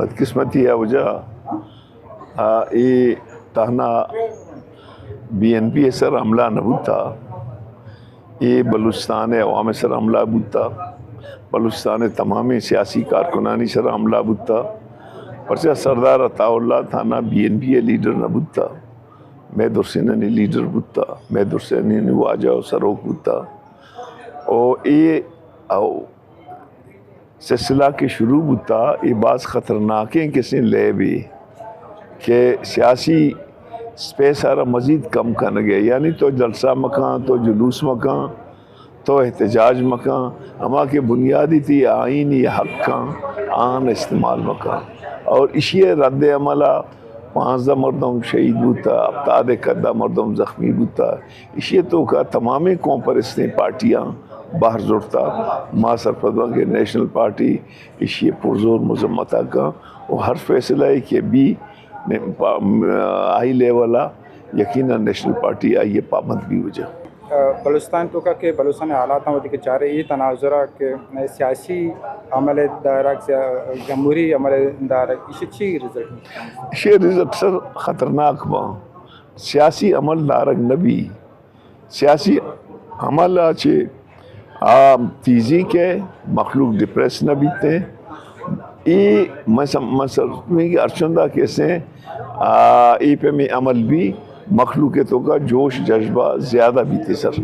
بدقسمتی ءِ وجہ ءَ اے تہنا بی این پی ءِ سر حملہ نہ بوتا، اے بلوچستان ءِ عوام ءِ سر حملہ بوتا، بلوچستان ءِ تمامیں سیاسی کارکنانی سر حملہ بوتا، پرچا سردار عطا اللہ تہنا بی این پی ءِ لیڈر نہ بوتا، مئے درسینانی لیڈر بوتا، مئے درسینانی واجہ ءُ سروک بوتا۔ او اے او سلسلہ کہ شروع بوتا، اے باز خطرناکیں کسیں لیبے کہ سیاسی اسپیس ءَ را مزید کم کنگ ءَ، یعنی تو جلسہ مکن، تو جلوس مکن، تو احتجاج مکن، ہما کہ بنیادی تئی آئینی حق اں، آہاں استعمال مکن۔ اور اشی ءِ رد عمل ءَ پانزدہ مردم شہید بوتا، ہپتاد ءِ کدا مردم زخمی بوتا۔ ایشی ءِ توکا تمامیں قوم پرستیں پارٹیاں بہر زرتا۔ ما سرپد باں کہ نیشنل پارٹی ایشی ءِ پرزور مذمت ءَ کن ءُ ہر فیصلہ ءَ کہ بی، پا-، ہائی لیول ءَ یقیناً نیشنل پارٹی آئی ءِ پابند بی وجہ۔ بلوچستان توکا کہ بلوچستان ءِ حالات ہم وتی کہ چارے، اے تناظر ءَ کہ سیاسی عمل ءِ دارگ، سیا-، جمہوری عمل ءِ دارگ، ایشی چی رزلٹ؟ ایشی رزلٹ سر خطرناک باں۔ سیاسی عمل دارگ نہ بی، سیاسی عمل ءَ چہ آ تیزی کہ مخلوق ڈپریس نہ بیت۔ اے من سم-، من سر-، ہرچندا کہ اسیں، آ، اے پیمیں عمل بی، مخلوق ءِ توکا جوش جذبہ زیادہ بیت سر۔